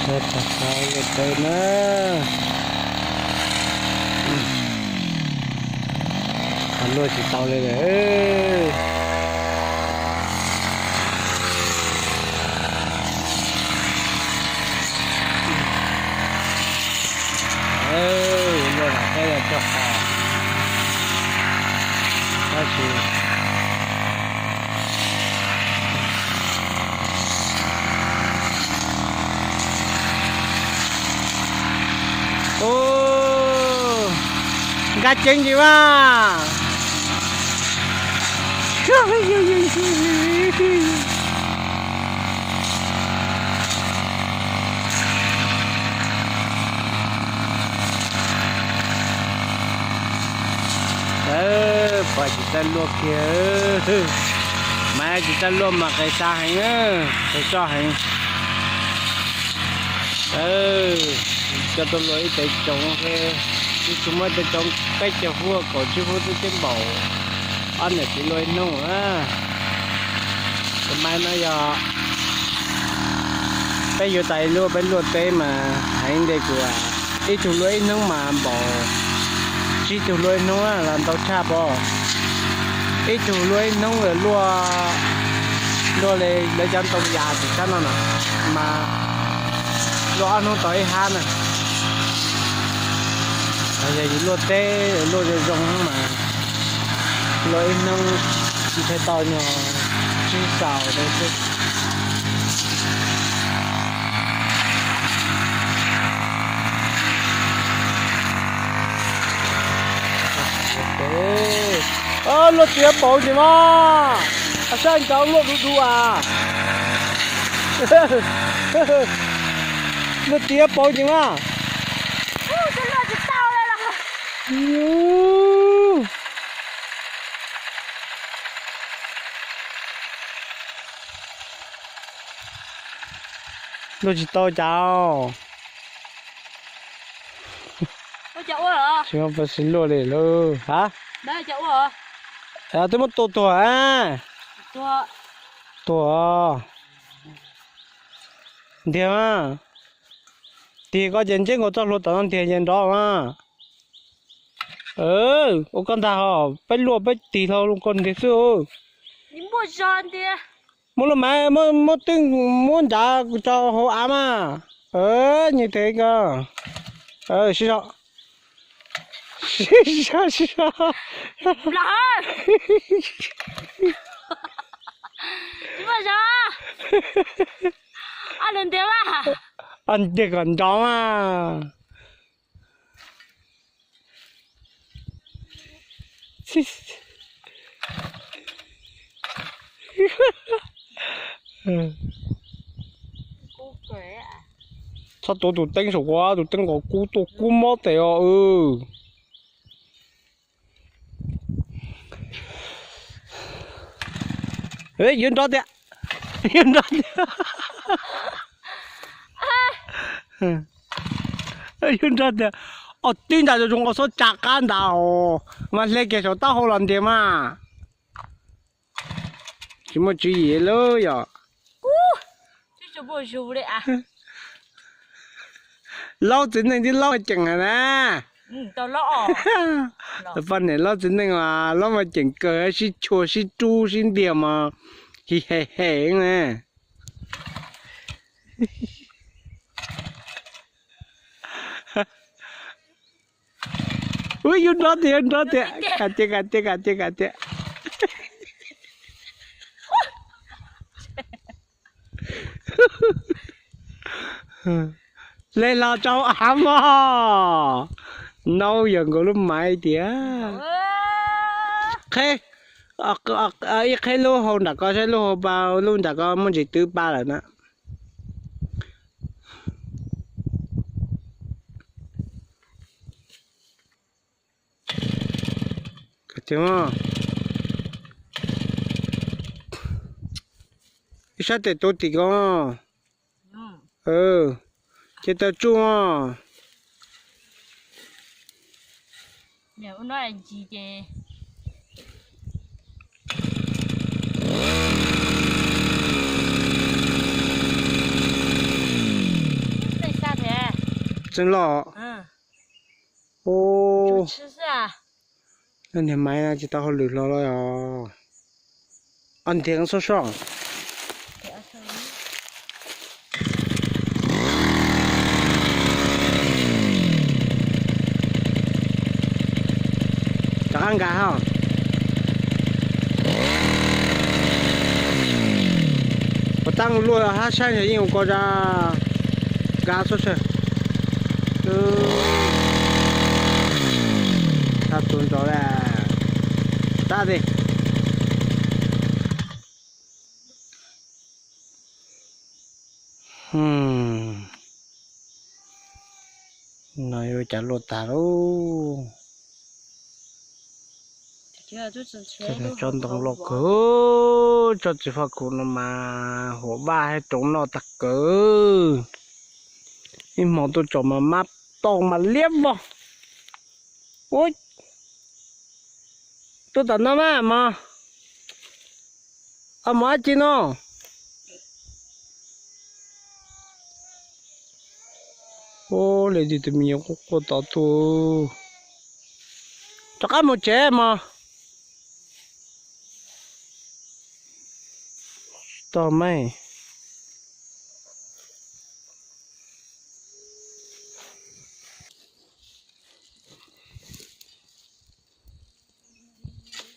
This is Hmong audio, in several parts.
Peb tau luaj teb na. Luaj tsis tau li lawm. Luaj no peb los cog qos, tab sis nkag ceev ntsis mas. Pom tsis txawj luaj kiag, mas tsis txawj luaj mas qis xa heev, qis soj heev. Coj tuaj luaj ib teg tsoov, ib tug muaj teg tsoov peb caug fub kaum tsib fub twb teb npaum ob niam txiv luaj ib hnub na. Tus maiv no yog peb yuav tas luaj, peb luaj teb mas heev nte kuv, ib tug luaj ib hnub mas npaum tsib tug luaj ib hnub los ntau tshaj pob. Ib tug luaj ib hnub luaj, luaj li lawv cov ntoo yas tim sab no na, mas luaj ob hnub tau ib hab na. Yog yus luaj teb luaj zoo zoo mas luaj ib hnub ntshai tau nyuag tsib xaus li xwb. Luaj tiav pauv ntsis mas, sab nraud luaj du du as. Luaj tiav pauv ntsis mas. Luaj tsis tau cas. Tsis muaj peev xwm luaj li lauj. Ha? Twb muab tua tuag a. Tuag. Ntiag mas. Tig koj ces ntseb nkaus txoj hlua tom no ntiag ces nrov mas. Ua koj ntag hos, peb luaj peb tig hlo koj ntiag xwb. Muab lub maiv, muab twb, muab ncav tso hauv av mas. Nyias tes ko. Sib zog. Sib zog, sib zog. Ntiag kom nrov mas. Txhob tuav tus teeb saum ko, tus teeb ko kub tuaj kub mob tes os. Yuav nrov tiag, yuav nrov tiag, yuav nrov tiag. Os, twb nrov zoo zoo, os, xob tsa qab ntag os, mas hle kiag saum taub hau los ntiag mas. Tsis muaj tswv yim lawm yog. Laub txiv neej twb laub ceem na. Poj niam laub txiv neej mas laub mas ceem kawg, sib tshua sib rub sib ntiag mas hi he he na. Ub, yuav nrov tiag, yuav nrov tiag, kam tiag, kam tiag, kam tiag, kam tiag. Hle los rau av mog. Naub yog nkaus lub maiv tiag. Qheb, ib qheb lub hau nram ko saib, lub hau pa, lub nram ko muaj ntsis twb pa lawm na. Ib sab tes tuav tim ko. Ces tau tsuj. Xeeb Lauj. Ub, niag Maiv no tsis tau hauj lwm hlo los os. Ob ntiag soj soj. Rov qab nkag hab. Puas tab luaj hab saib ntawd yeej ua ko za nkag soj soj. Tab tus ntsos lawm. Tab tis. No yuav cas luaj tag lauj. Tsob ntoo loj kawg, tsob txiv faj khuv no mas huam vaj hab roov noj tag kawg. Ib hmo tuaj tsom mas mab tau mas liab vog. Ub, tuaj tom no mas mog. Mog dab tsi no? Ub, le tus me nyuam quaj quaj tod tuaj. Rov qab mus tsev mog. Tsis tau mas.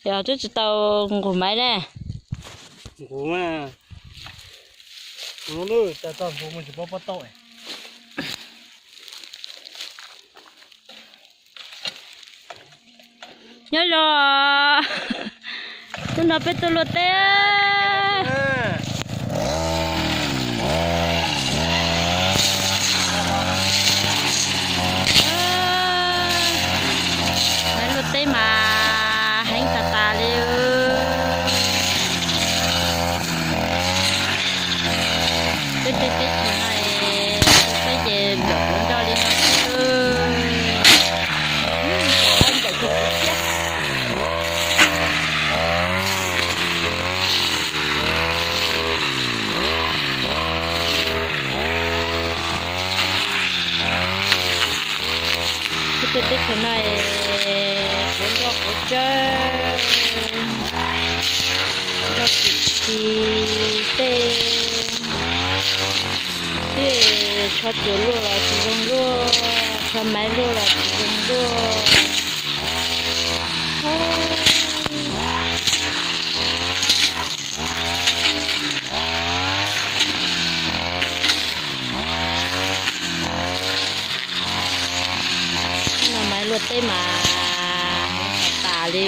Yog twb tsis tau nqus Maiv ne. Nqus mas, nqus lub tas txog nqus mus tsis paub pob tauj. Nyob zoo, hnub no peb tuaj luaj teb. Luaj teb mas heev tas tas li. Peb tej teb chaws no, peb ces nplawm kuv nroj li no xwb. Peb tej teb chaws no, quav nroj quav tsawb, nroj txim txi tej, tej tsho tsuas luaj los tsis zoo luaj, tsho maiv luaj los tsis zoo luaj. No mas luaj teb mas tas tas li.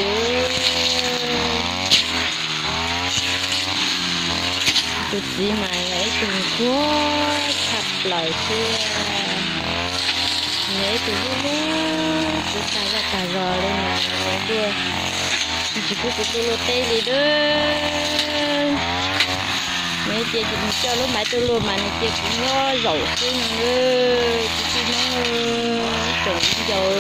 Tus txiv mas yog ib tug nquag tshaj plaws thiab, yog ib tug hlub hlub kuv tag zaj tag zog li mas luaj, tsis pub kuv tuaj luaj teb li lawm. Nws cia kuv coj lub Maiv tuaj luaj mas nws cia kuv nyob zaum xwb no, tsis txij Hmoob tsoom viv ncaus.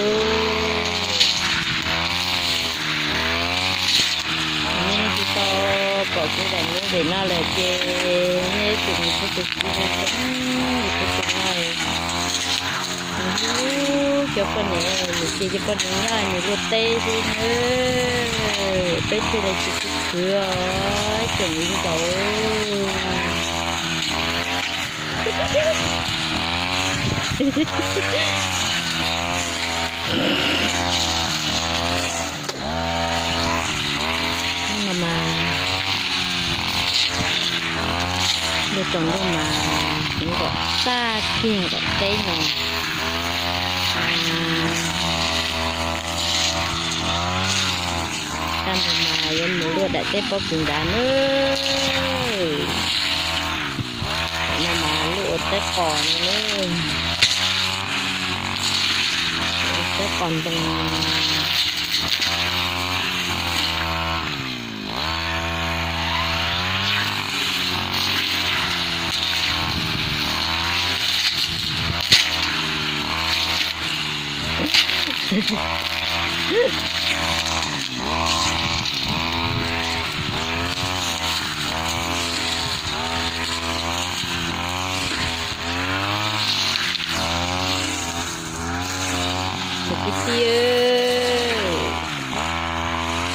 Nej tsis tau pom kuv daim nub pem no lawm ces nej ib txwm mus pub tus txiv zoo zoo li kuv tus no. Nws hlub cov poj niam, nws cia cov poj niam nyob nws luaj teb xwb na. Peb thiaj li tsis khwv khwv os tsoom viv ncaus. Hnub no mas luaj tsaus ntuj mas kuv nkaum tag kiag tom teb no. Tag nrho mas yuav mus luaj daim teb pob kws nrad nawb. Tam no mas luaj ua teb qos no nawb. Ua teb qos ntoo.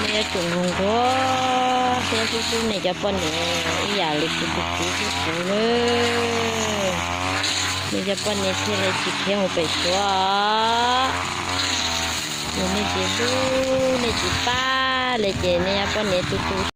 Nej yuav tsum nquag nquag thiab hlub hlub nej cov poj niam ib yam li kuv tus txiv hlub kuv na. Nej cov poj niam thiaj li tsis khiav mus pem suav. Yog nej tsis hlub nej tsis pab li ces nej cov poj niam tu tu